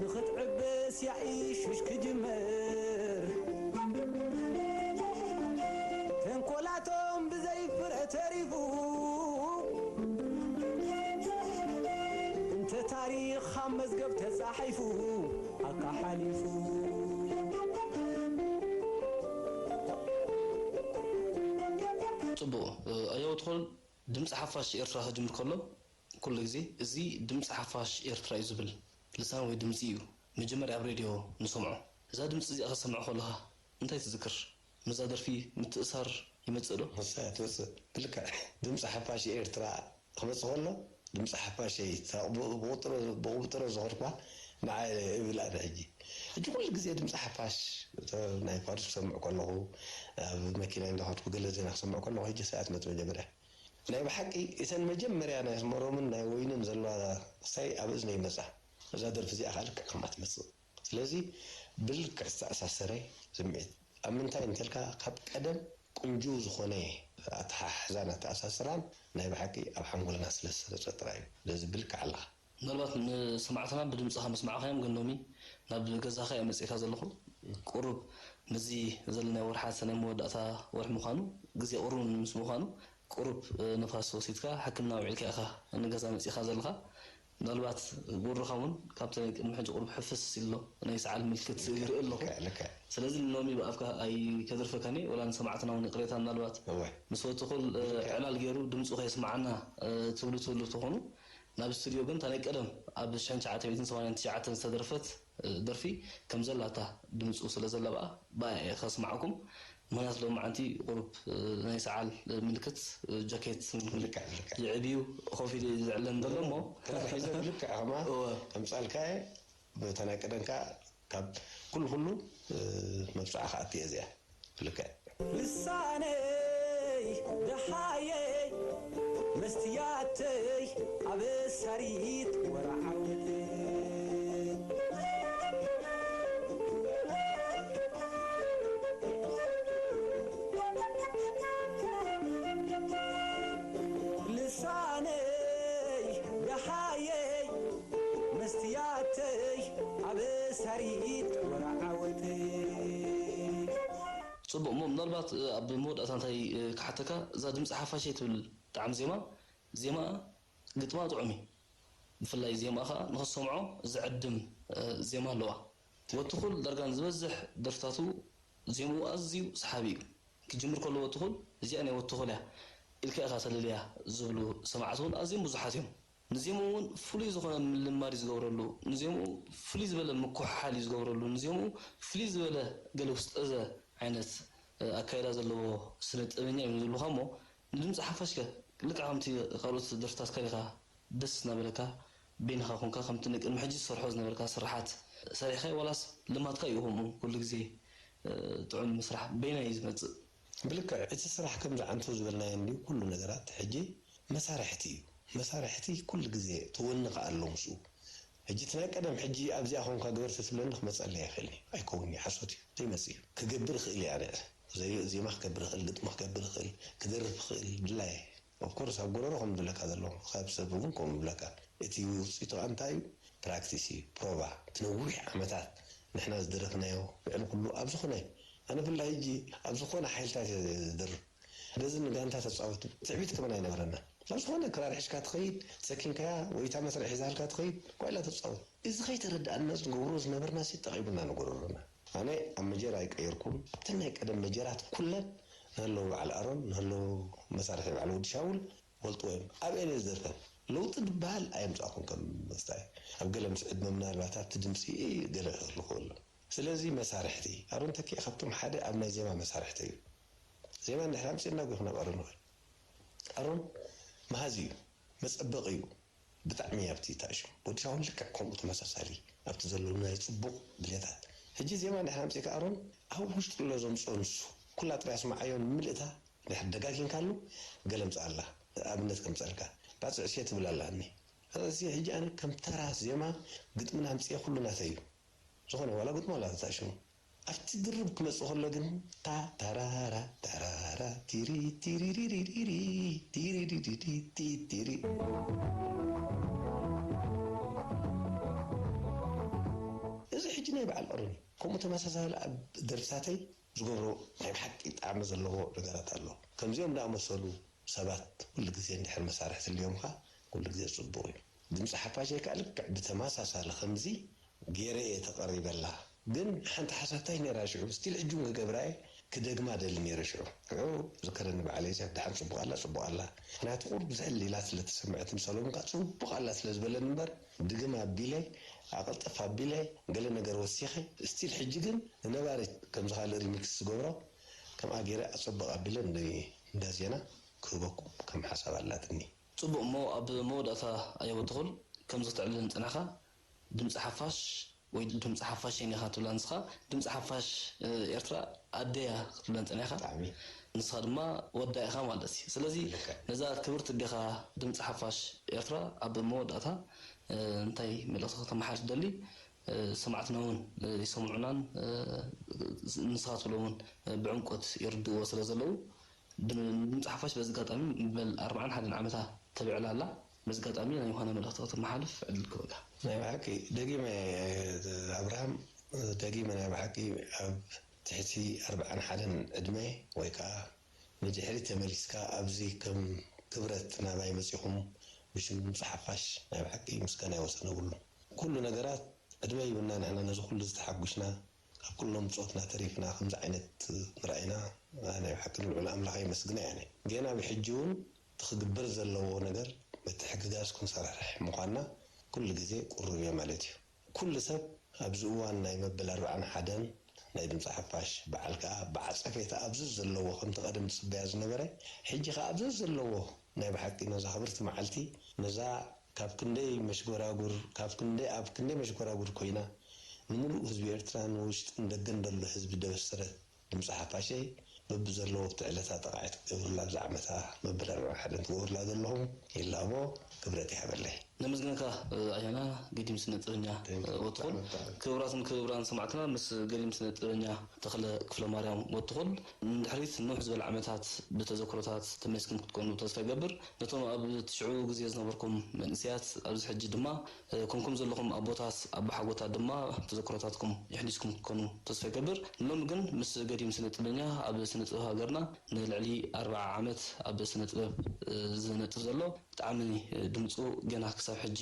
ንኽትዕብስ ያኢ ሹሽ ክጅምር ተንኮላቶም ብዘይ ፍረ ተሪፉ እንተ ታሪኽ ኣብ መዝገብ ተጻሒፉ ኣካ ሓሊፉ። ጽቡቕ። ኣያው ትኾን ድምፂ ሓፋሽ ኤርትራ ክጅምር ከሎ ኩሉ ግዜ እዚ ድምፂ ሓፋሽ ኤርትራ እዩ ዝብል ልሳን ወይ ድምፂ እዩ መጀመርያ ኣብ ሬድዮ ንሰምዖ። እዛ ድምፂ እዚኣ ክትሰምዕ ከለኻ እንታይ ትዝክር? ምስዛ ደርፊ ምትእሳር ይመፅእ ዶ? ንሳ ትመፅእ። ብልክዕ ድምፂ ሓፋሽ ኤርትራ ክመፅእ ከሎ ድምፂ ሓፋሸይ እታ ብቑ- ብቑጥሮ ብቑብጥሮ ዝኸድኳ ንዓ እብል ኣነ ሕጂ። ሕጂ ኩሉ ግዜ ድምፂ ሓፋሽ እቶ ናይ ፋዱስ ክሰምዕ ከለኹ ኣብ መኪና እንዳኸድኩ ገለ ዜና ክሰምዕ ከለኹ ሕጂ ሰኣት መት መጀመርያ ናይ ብሓቂ እተን መጀመርያ ናይ ኣስመሮምን ናይ ወይንን ዘለዋ ክሳይ ኣብ እዝነይ ይመፃ። እዛ ደርፊ እዚኣ ከዓ ልክዕ ከምኣ ትመፅእ። ስለዚ ብልክዕ ዝተኣሳሰረ ስምዒት ኣብ ምንታይ እንተልካ ካብ ቀደም ቁንጅው ዝኾነ ኣተሓሕዛን ኣተኣሳስራን ናይ ብሓቂ ኣብ ሓንጎልና ስለ ዝሰረፀ ጥራይ እዩ። ስለዚ ብልክዕ ኣለኻ። ምናልባት ንሰማዕትና ብድምፅኻ ምስማዕኻዮም ግን ሎሚ ናብ ገዛኻ እየ መፂእካ ዘለኹ። ቁሩብ ምስዚ ዘለናዮ ወርሓት ናይ መወዳእታ ወርሒ ምዃኑ ግዜ ቁሩብ ምስ ምዃኑ ቁሩብ ንፋስ ወሲድካ ሕክምና ኣውዒልካ ኢኻ ንገዛ መፂእካ ዘለኻ። ምናልባት ጉርኻ እውን ካብቲ ናይ ቅድሚ ሕጂ ቁሩብ ሕፍስ ኢሉ ናይ ሰዓል ምልክት ይርኢ ኣለኹ። ስለዚ ንሎሚ ብኣፍካ ኣይከድርፈካን እየ፣ ወላ ንሰማዕትና እውን ይቕሬታ ምናልባት ምስ ወትኹል ዕላል ገይሩ ድምፁ ከየስምዓና ትብሉ ትህሉ ትኾኑ። ናብ ስቱድዮ ግን እታ ናይ ቀደም ኣብ ሽሕን ትሽዓተ ሚእትን ሰማንያን ትሽዓተን ዝተደርፈት ደርፊ ከም ዘላ እታ ድምፁ ስለ ዘላ ብኣ ብኣ እየ ከስምዓኩም። ምኽንያቱ ሎማዓንቲ ቁሩብ ናይ ሰዓል ምልክት ጃኬት ይዕብዩ ኮፍ ኢሉ እዩ ዝዕለን ዘሎ እሞ ተታሒዘ ብልክዕ ከማ ከምፃልካ እየ በታ ናይ ቀደም ከዓ ካብ ኩሉ ኩሉ መብፅዓ ከኣቲ እየ እዚኣ ብልክዕ ልሳነይ ደሃየይ መስትያተይ ኣብ ሳሪት ወራዓውት ልሳነይ ደሃየይ መስትያተይ ኣብ ሳሪት ወራዓውት ፅቡቕ እሞ ምናልባት ኣብ መወዳእታ እንታይ ክሓተካ እዛ ድምፂ ሓፋሸይ ትብል ጣዕሚ ዜማ ዜማኣ ግጥማ ጥዑም እዩ ብፍላይ ዜማኣ ከዓ ንኽትሰምዖ ዝዕድም ዜማ ኣለዋ ወትኹል ዳርጋ ንዝበዝሕ ደርፍታቱ ዜምኡ ኣዝዩ ሰሓቢ እዩ ክጅምር ከሎ ወትኹል እዚኣ ናይ ወትኹል እያ ኢልካ ኢኻ ተለልያ ዝብሉ ሰማዕቲ እውን ኣዝዮም ብዙሓት እዮም ንዜምኡ እውን ፍሉይ ዝኾነ ምልማድ እዩ ዝገብረሉ፣ ንዜምኡ ፍልይ ዝበለ ምኩሕሓል እዩ ዝገብረሉ፣ ንዜምኡ ፍልይ ዝበለ ገለ ውስጠዘ ዓይነት ኣካይዳ ዘለዎ ስነ ጥበበኛ እዩ ዝብሉኻ እሞ ንድምፂ ሓፋሽ ከ ልክዕ ከምቲ ካልኦት ደርፍታትካ ዲኻ ደስ እናበለካ በይንኻ ኮንካ ከምቲ ንቅድሚ ሕጂ ትሰርሖ ዝነበርካ ስርሓት ሰሪሕካዮ ዋላስ ልማድካ እዩ ከምኡ ኩሉ ግዜ ጥዑም ስራሕ በይናይ እዩ ዝመፅእ? ብልክዕ እቲ ስራሕ ከምዚ ዓንተው ዝበልናዮ እንድዩ ኩሉ ነገራት ሕጂ መሳርሕቲ እዩ። መሳርሕቲ ኩሉ ግዜ እቲ ወኒ ከኣ ኣሎ ምስኡ። ሕጂ እቲ ናይ ቀደም ሕጂ ኣብዚኣ ኮንካ ግበር ተትብለኒ ክመጸለይ ኣይክእልን እዩ። ኣይከውንን እዩ፣ ሓሶት እዩ። ዘይመጽእ እዩ። ክገብር እኽእል እየ ኣነ። ዘይ- ዜማ ክገብር እኽእል፣ ግጥሚ ክገብር እኽእል፣ ክደርፍ እኽእል፣ ድላየ። ኦፍኮርስ ኣብ ጎረሮ ከም ዝብለካ ዘለኹ፣ ክሳብ ሰብ እውን ከምኡ ይብለካ። እቲ ውጽኢቱ ከኣ እንታይ እዩ? ፕራክቲስ እዩ፣ ፕሮቫ። እቲ ነዊሕ ዓመታት ንሕና ዝደረፍናዮ ልዕሊ ኩሉ ኣብ ዝኾነ፣ ኣነ ብፍላይ ሕጂ ኣብ ዝኾነ ሓይልታት እየ ዝደርፍ። በዚ ንጋንታ ተጻወት ትዕቢት ከመን ኣይነበረና ናብ ዝኾነ ክራር ሒዝካ ትኸይድ ሰኪንካያ ወይ እታ መስርዕ ሒዛልካ ትኸይድ ኳይላ ተጻወት እዚ ከይተረድኣና ዝንገብሮ ዝነበርና ሲ ጠቒሙና ንጎረሮና ኣነ ኣብ መጀር ኣይቀየርኩን። ኣብተን ናይ ቀደም መጀራት ኩለን ንህለው በዓል ኣሮን፣ ንህለው መሳርሒ በዓል ወዲ ሻውል ፈልጥዎ እዮም። ኣብ ኤሌ ዝደርፈን ለውጢ ዝበሃል ኣየምጻእኩን ከም መስታይ። ኣብ ገለ ምስ ዕድመ ምናልባት ኣብቲ ድምጺ ገለ ክህሉ ክህሉ። ስለዚ መሳርሕቲ፣ ኣሮን ተኪእ ካብቶም ሓደ ኣብ ናይ ዜማ መሳርሕቲ እዩ። ዜማ እንድሕር ኣምጺእ እናጎይኹ ናብ ኣሮን ንኸይድ። ኣሮን መሃዚ እዩ፣ መጸበቒ እዩ። ብጣዕሚ ኣብቲ ተኣሽሙ። ወዲ ሻውል ልክዕ ከምኡ ተመሳሳሊ ኣብቲ ዘለዉ ናይ ጽቡቕ ድሌታት። ሕጂ ዜማ እንድሕር ኣምጺእካ ኣሮን ኣብ ውሽጢ ኣሎ ዘምጽኦ ንሱ። ኩላ ጥራይ ኣስምዓዮ ንምልእታ እንድሕር ደጋጊምካሉ ገለ ኣምጽኣላ። ኣብነት ከምጽኣልካ። ባጽዕ ሴ ትብል ኣላኒ። እዚ ሕጂ ኣነ ከም ተራ ዜማ ግጥምን ኣምጽኤ ኩሉ ናተይ እዩ። ዝኾነ ዋላ ግጥሙ ኣላ ተታሽሙ። ኣብቲ ድርብ ክመጽእ ከሎ ግን ታ ታራራ ታራራ ቲሪ ቲሪሪሪሪሪ ቲሪሪሪሪ ቲ ቲሪ። እዚ ሕጂ ናይ በዓል ኣሮን እዩ። ከምኡ ተመሳሳሊ ኣብ ደርፍታተይ ዝገብሮ ናይ ብሓቂ ጣዕሚ ዘለዎ ነገራት ኣሎ። ከምዚኦም ዝኣመሰሉ ሰባት ኩሉ ግዜ እንድሕር መሳርሕቲ ህልዮምካ ኩሉ ግዜ ጽቡቕ እዩ። ድምጺ ሓፋሸይ ከኣ ልክዕ ብተመሳሳሊ ከምዚ ገይረ እየ ተቐሪበላ። ግን ሓንቲ ሓሳብ እንታይ ነይራ ሽዑ፣ ስቲል ሕጂ እውን ክገብራ እየ፣ ክደግማ ደሊ ነይረ ሽዑ። ሽዑ ዝከረኒ በዓለይ፣ "ሰብ ደሓን ጽቡቕ ኣላ፣ ጽቡቕ ኣላ?" ምኽንያቱ ቁሩብ ዝሕል ኢላ ስለ ተሰምዐትኒ፣ ሰሎሞን ከኣ ጽቡቕ ኣላ ስለ ዝበለኒ እምበር፣ ድግም ኣቢለ፣ ኣቐልጠፍ ኣቢለ፣ ገለ ነገር ወሲኸ፣ ስቲል ሕጂ ግን ንነባሪ ከምዚ ካልእ ሪሚክስ ዝገብሮ፣ ከምኣ ገይረ ኣጸብቕ ኣቢለ ን-፣ እንዳ ዜና ክህበኩም ከም ሓሳብ ኣላትኒ። ጽቡቕ፣ እሞ ኣብ መወዳእታ ኣያቡ ትኹል ከምዚ ክተዕልለን ጸኒሕካ፣ ድምጺ ሓፋሽ ወይ ድምጺ ሓፋሽ የኔኻ ትብላ ንስኻ፣ ድምጺ ሓፋሽ፣ እ፣ ኤርትራ ኣደያ ክትብለን ጸኒሕካ። ብጣዕሚ። ንስኻ ድማ ወዳ ኢኻ ማለት እዩ። ስለዚ ልክዕ። ነዛ ክብርቲ ኣዴኻ ድምጺ ሓፋሽ ኤርትራ ኣብ መወዳእታ፣ እ፣ እንታይ መልእኽቲ ከተመሓላልፍ ትደሊ? እ፣ ሰማዕትና እውን፣ እ፣ ይሰምዑናን፣ እ፣ ንስኻ ትብሎ እውን፣ እ፣ ብዕምቆት ይርድእዎ ስለ ዘለዉ፣ ብ-፣ ድምጺ ሓፋሽ በዚ ኣጋጣሚ በል ኣርብዓን ሓደን ዓመታ ተብዕላ ኣላ። በዚ ኣጋጣሚ ናይ ምዃነ መልእኽቲ ከተመሓላልፍ ዕድል ክህበካ። ናይ ብሓቂ ደጊመ፣ ኣብርሃም፣ ደጊመ ናይ ብሓቂ ኣብ ትሕቲ ኣርብዓን ሓደን ዕድመ ወይ ከኣ ንድሕሪት ተመሊስካ ኣብዚ ከም ክብረት ናባይ መጺኹም ብሽም ድምጺ ሓፋሽ ናይ ብሓቂ ምስጋና ይወሰን የብሉን። ኩሉ ነገራት ዕድመ ሂብና ንሕና ነዚ ኩሉ ዝተሓጉስና ካብ ኩሎም ብጾትና ተሪፍና ከምዚ ዓይነት ምርኣይና ናይ ብሓቂ ንልዑል ኣምላኽ የመስግና እየ ኣነ። ጌና ብሕጂ እውን እቲ ክግበር ዘለዎ ነገር ምትሕግጋዝ ክንሰርሕ ምዃንና ኩሉ ግዜ ቅሩብ እየ ማለት እዩ። ኩሉ ሰብ ኣብዚ እዋን ናይ መበል ኣርብዓን ሓደን ናይ ድምፂ ሓፋሽ በዓል ከኣ ብዓጸፌታ ኣብዚ ዘለዎ ከምቲ ቀደም ዝጽበያ ዝነበረ ሕጂ ከኣ ኣብዚ ዘለዎ ናይ ብሓቂ ነዛ ክብርቲ መዓልቲ ነዛ ካብ ክንደይ መሽጎራጉር፣ ካብ ክንደይ፣ ኣብ ክንደይ መሽጎራጉር ኮይና፣ ንምሉእ ህዝቢ ኤርትራ ንውሽጥን ደገን ደሎ ህዝቢ ደበሰረት ድምጺ ሓፋሸይ በብዘለዎ ኣብቲ ዕለታ ጠቓዒ ትገብሩላ፣ ኣብዚ ዓመታ መበል ኣርብዓን ሓደን ትገብሩላ ዘለኹም ይላቦ ክብረት ይሃበለይ። ነመስግነካ፣ ኣያና ገዲም ስነ ጥበበኛ፣ Thank you። ወትኹል። ብጣዕሚ፣ ብጣዕሚ። ክቡራትን ክቡራን ሰማዕትና፣ ምስ ገዲም ስነ ጥበበኛ ተኽለ ክፍለማርያም ወትኹል ንድሕሪት ንውሕ ዝበለ ዓመታት ብተዘክሮታት ተመሊስኩም ክትኮኑ ተስፋ ይገብር። ነቶም ኣብ ትሽዑ ግዜ ዝነበርኩም መንእሰያት፣ ኣብዚ ሕጂ ድማ፣ እ፣ ኮንኩም ዘለኹም ኣቦታት፣ ኣባሓጎታት ድማ ተዘክሮታትኩም የሕዲስኩም ክትኮኑ ተስፋ ይገብር። ንሎሚ ግን ምስ ገዲም ስነ ጥበበኛ ኣብ ስነ ጥበብ ሃገርና ንልዕሊ ኣርብዓ ዓመት ኣብ ስነ ጥበብ፣ እ፣ ዝነጥፍ ዘሎ ብጣዕሚ፣ እ፣ ድምጹ ገና ክሳብ ሕጂ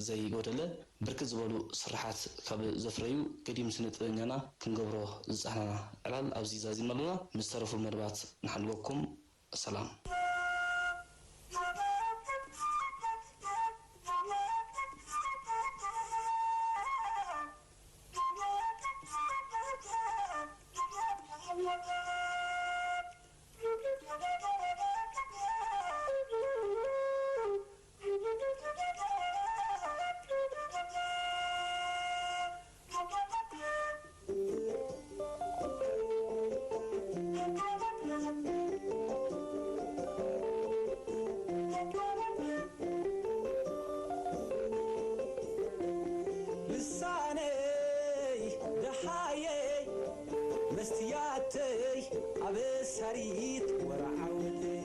ዘይጎደለ ብርክት ዝበሉ ስርሓት ካብ ዘፍረዩ ገዲም ስነ ጥበበኛና ክንገብሮ ዝጸናሕና ዕላል ኣብዚ ዛዚምና ኣለና። ምስ ዝተረፉ መደባት ንሓልወኩም። ሰላም። ልሳነይ ደሃየይ መስትያተይ ኣበሳሪት ወርዓውተይ።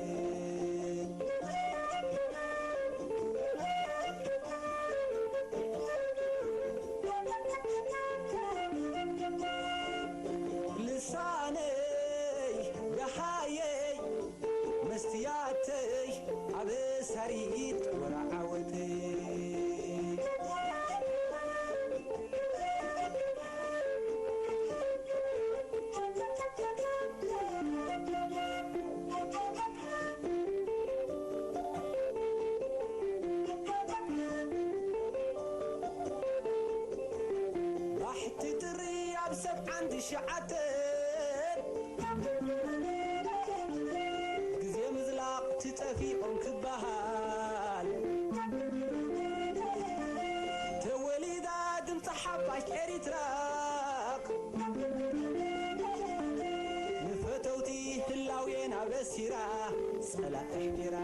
ልሳነይ ደሃየይ መስትያተይ ኣበሳሪት ወርዓውተይ። እቲ ጥሪ ኣብ ሰብዓን ትሽዓተን ግዜ ምዝላቕ ትጠፊኦም ክበሃል። ተወሊዳ ድምፂ ሓፋሽ ኤሪትራ ንፈተውቲ ህላዌና በሲራ ጸላኢ ኣሕዲራ።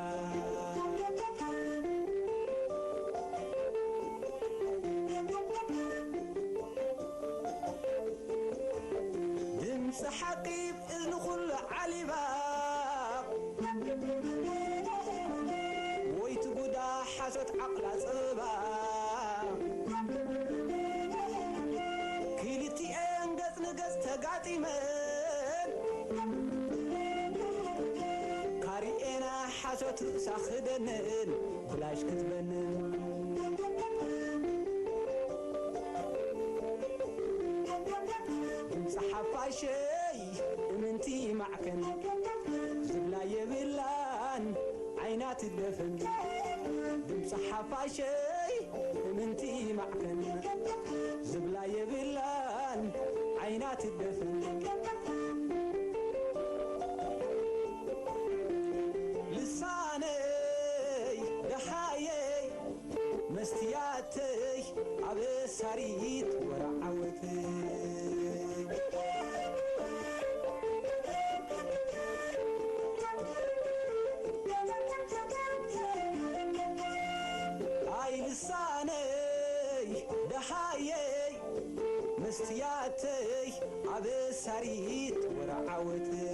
ድምፂ ሓቂ እዝኒ ኩሉ ዓሊባ ወይ ትጉዳ ሓሶት ዓቕላ ጽባ ክልቲኤን ገጽ ንገጽ ተጋጢመን ካሪኤና ሓሶት ርእሳ ክደንን ብላሽ ክትበንን ድምፂ ሓፋሸይ እምንቲ ማዕከን ዝብላ የብላን ዓይና ትደፈን ድምፂ ሓፋሸይ እምንቲ ማዕከን ዝብላ የብላን ዓይና ትደፈን ልሳነይ ደሃየይ መስትያተይ ኣበሳሪት ወረዓወተይ ኣይ ልሳነይ ደሃየይ መስትያተይ ኣበሳሪት ወረዓወተይ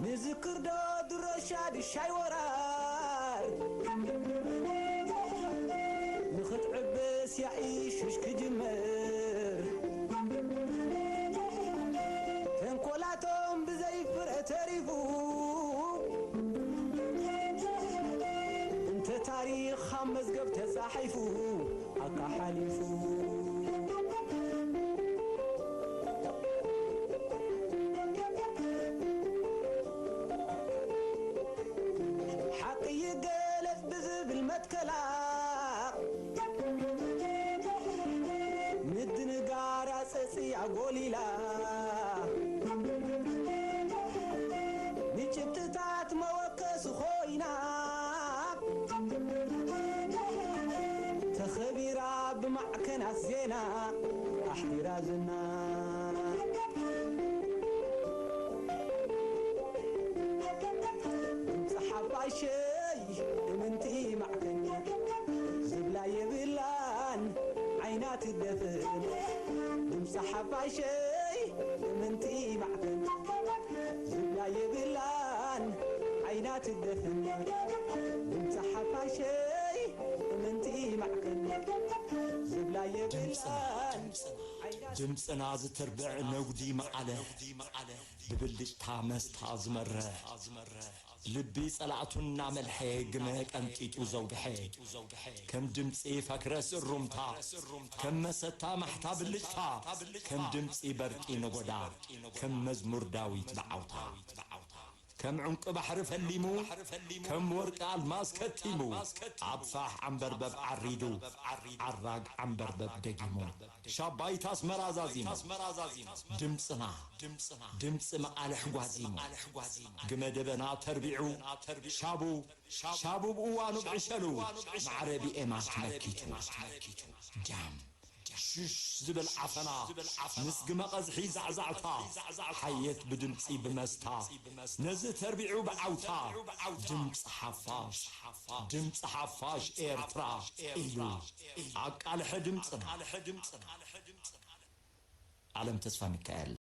ንዝክር ዶ ድሮ ሻድሻይ ወራር ንኽትዕብስ ያኢ ሹሽ ክጅምር ተንኮላቶም ብዘይ ፍረ ተሪፉ እንተ ታሪኽ ኣብ መዝገብ ተጻሒፉ ኣካ ሓሊፉ ሓቂ ይገለጽ ብዝብል መትከላ ምድንጋር ኣጸጽያ ጎሊላ ንጭብጥታት መወከሲ ኮይና ተኸቢራ ብማዕከናት ዜና ኣሕዲራ ዝና ድምፂ ሓፋሸይ እምንቲ ማዕከን ዝብላ የብላን ዓይና ትደፍን ድምፂ ሓፋሸይ እምንቲ ማዕከን ዝብላ የብላን ዓይና ትደፍን ድምፂ ሓፋሸይ እምንቲ ማዕከን ዝብላ የብላን ድምፅና ዝተርብዕ ነጉዲ መዓለ ብብልጭታ መስታ ዝመርሕ ልቢ ጸላእቱ እናመልሐ ግመ ቀንጢጡ ዘውግሐ ከም ድምፂ ፈክረስ እሩምታ ከም መሰታ ማሕታ ብልጭታ ከም ድምፂ በርቂ ነጎዳ ከም መዝሙር ዳዊት ብዓውታ ከም ዕንቂ ባሕሪ ፈሊሙ ከም ወርቂ ኣልማዝ ከቲሙ ኣብ ፋሕ ዓንበርበብ ዓሪዱ ዓራግ ዓንበርበብ ደጊሙ ሻባይት ኣስመራ ዛዚሙ ድምፅና ድምፂ መቓልሕ ጓዚሙ ግመ ደበና ተርቢዑ ሻቡ ሻቡ ብእዋኑ ብዕሸሉ ማዕረ ብኤማት መኪቱ ጃም ሽሽ ዝብል ዓፈና ምስ ግመ ቐዝሒ ዛዕዛዕታ ሓየት ብድምፂ ብመስታ ነዚ ተርቢዑ ብዓውታ ድምፂ ሓፋሽ ድምፂ ሓፋሽ ኤርትራ ኢሉ ኣቃልሐ ድምፅና ዓለም ተስፋ ሚካኤል